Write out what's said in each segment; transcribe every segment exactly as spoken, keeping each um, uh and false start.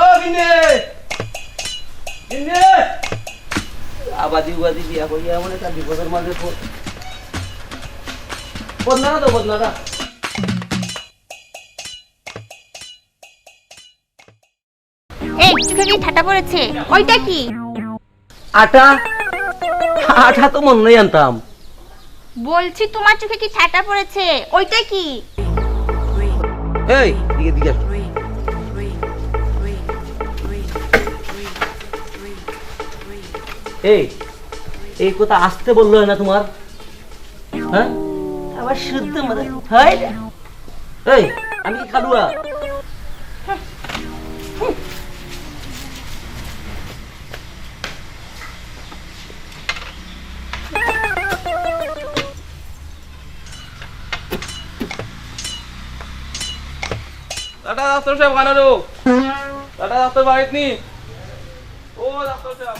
ও গিন্নি! গিন্নি! আবাদি উবাদি বিয়া করিয়া মানে তার বিপদের মাঝে প-, বদনাটা দাও, বদনাটা। এই, চোখে কি ঠাটা পড়েছে? ওইটা কি? আটা? আটা তো মনে নাই আনতাম। বলছি, তোমার চোখে কি ঠাটা পড়েছে? ওইটা কি? এই, দিকে, দিকে আসো। এই, এই কথা আস্তে বললে হয় না তোমার? হ্যাঁ? আবার শুদ্ধ মনে হয় না। এই, আমি কি কালুয়া? টাটা ডাক্তার সাহেব, কানারো। টাটা ডাক্তার বাড়িত নি? ও ডাক্তার সাহেব।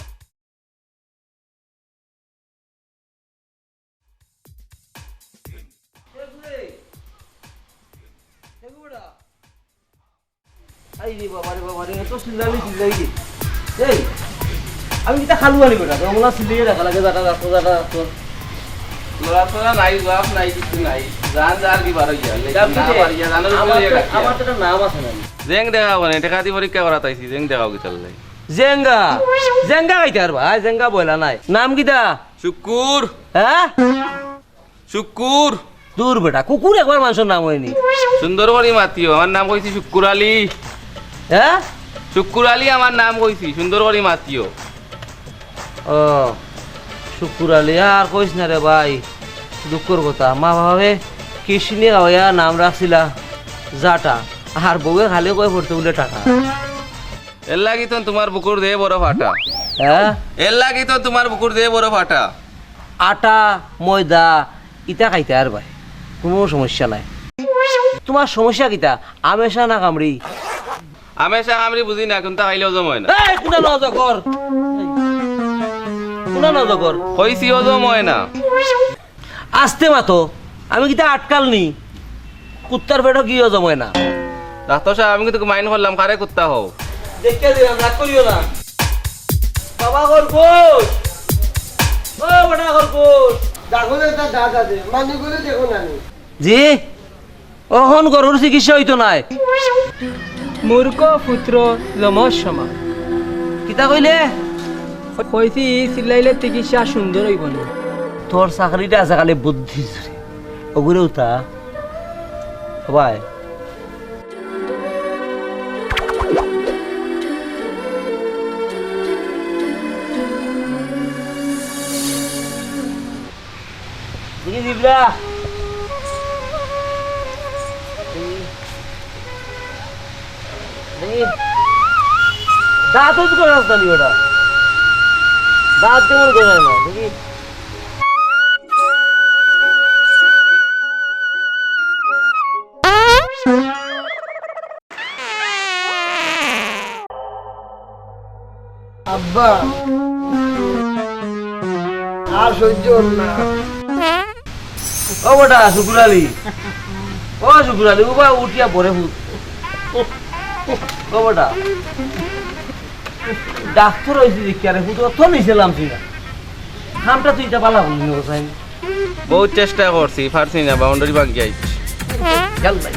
আই রে বাবা রে বাবা রে, এত চিল্লানি চিল্লাই রে। এই, আমি কিতা খালু আনি বেটা, তোমরা চিল্লাইয়া রাখা লাগে, যাটা রাখো, যাটা রাখো। লড়াচড়া নাই, জবাব নাই, কিছু নাই। জান যার কি বার হইয়া, লেকিন না পারিয়া, জানোর উপরে আমার তো, গিয়া কাটিয়া। আমার তো একটা নাম আছে না। জেং দেখা মানে, টেকা দি পরীক্ষা করাত আইছি, জেং দেখাও কিতার লাগি? জেঙ্গা, জেঙ্গা খাইতে আর ভাই, জেঙ্গা বইলা নাই। নাম কিতা? শুক্কুর। হ্যাঁ? শুক্কুর। দূর বেটা, কুকুর একবার মানুষের নাম হয়নি। সুন্দর করি মাতিও, আমার নাম কইছি শুক্কুর আলী। হ্যাঁ? শুক্কুর আলী আমার নাম কইছি, সুন্দর করি মাতিও। ও, শুক্কুর আলী, আর কইস না রে ভাই, দুঃখর কথা। মা বাবারে কিডনি খাওয়াইয়া নাম রাখছিলা জাটা, আর বউয়ে খালি কয় পড়তে বলে টাটা। এর লাগি তো তোমার বুকুর দেহে বড় ফাটা। হ্যাঁ? এর লাগি তো তোমার বুকুর দেহে বড় ফাটা। আটা, ময়দা, ইতা খাইতে আর ভাই, কোনো সমস্যা নাই। তোমার সমস্যা কিতা? আমেশা না কামড়ি? আমেশা কামড়ি বুঝি না, কোনটা খাইলে হজম হয় না। এই, কোনটা না হজম কর? কোনটা না হজম কর? কইছি হজম হয় না। আস্তে মাতো, আমি কিতা আটকাল নি? কুত্তার পেটও কি হজম হয় না? ডাক্তার সাহেব, আমি কিন্তু মাইন্ড করলাম, কারে কুত্তা হও? দেখিয়া দিলাম, রাগ করিও না। বাবা খরগোশ, ও বেটা খরগোশ। দেখো না, তার দাঁত আছে, মানি করে দেখো না নি। জি, অখন গরুর চিকিৎসা হইতো নায়। মূর্খ পুত্র যমজ সমান। কিতা কইলে? কইছি, চিল্লাইলে চিকিৎসা সুন্দর হইব না। তোর চাকরিটা আছে খালি বুদ্ধি জুড়ে। ওগুরে উতা। সবাই। দেখি জিবরা। দেখি। দেখি। দাঁত তো করে আসতে নি ওটা। দাঁত তেমন করে না। দেখি। আব্বা, আর সহ্য হল না। ও বেটা, শুকুর আলী। ও শুকুর আলী, উবা উঠিয়া পড়ে ফুট। ও বেটা, ডাক্তার হইছি দেখিয়া রে ফুট, অত নিচে লামছি না। খামটা তুই ইটা পালা করলি না, হোসাইন। বহুত চেষ্টা করছি, পারছি না, বাউন্ডারি ভাঙি আইছি। ইয়াল্লা,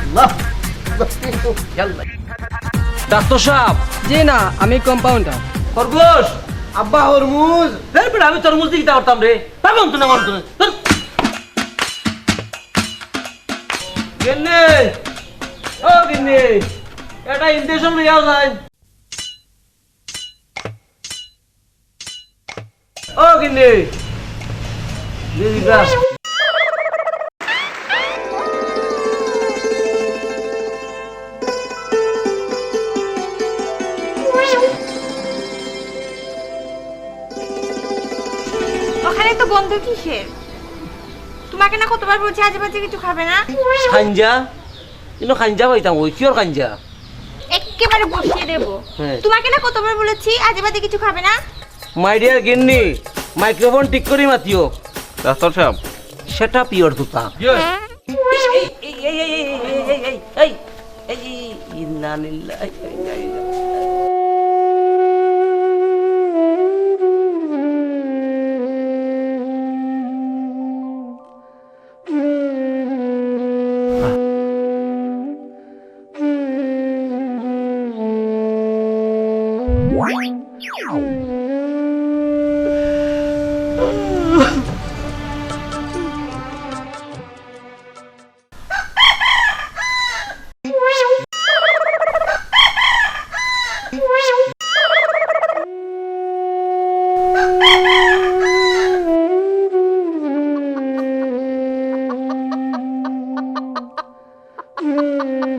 আল্লাহ, ইয়াল্লা। ডাক্তার সাহেব। জি না, আমি কম্পাউন্ডার। খরগোশ, আব্বা হরমুজ। এই বেটা, আমি তরমুজ দিয়ে কিতা করতাম রে? পাগল তো না, মানুষ তো না। ধুর। গিন্নি, ও গিন্নি, এটা ইনজেকশন লইয়া যাই। ও গিন্নি, দিদি গা। ওখানে তো গন্ধ কিসের? তোমাকে না কতবার বলছি আজে বাজে কিছু খাবে না। খাঞ্জা? ইনো খাঞ্জা পাইতাম, ওই কিওর খাঞ্জা? একেবারে বসিয়ে দেবো। হ্যাঁ। তোমাকে না কতবার বলেছি আজে বাজে কিছু খাবে না। My dear গিন্নি, মাইক্রোফোন ঠিক করি মাতিও। ডাক্তার সাহেব। Shut up your তুতা। ইয়ে। এই, এই, এই, ইন্না লিল্লাহি ওয়া ইন্না ইলাইহি।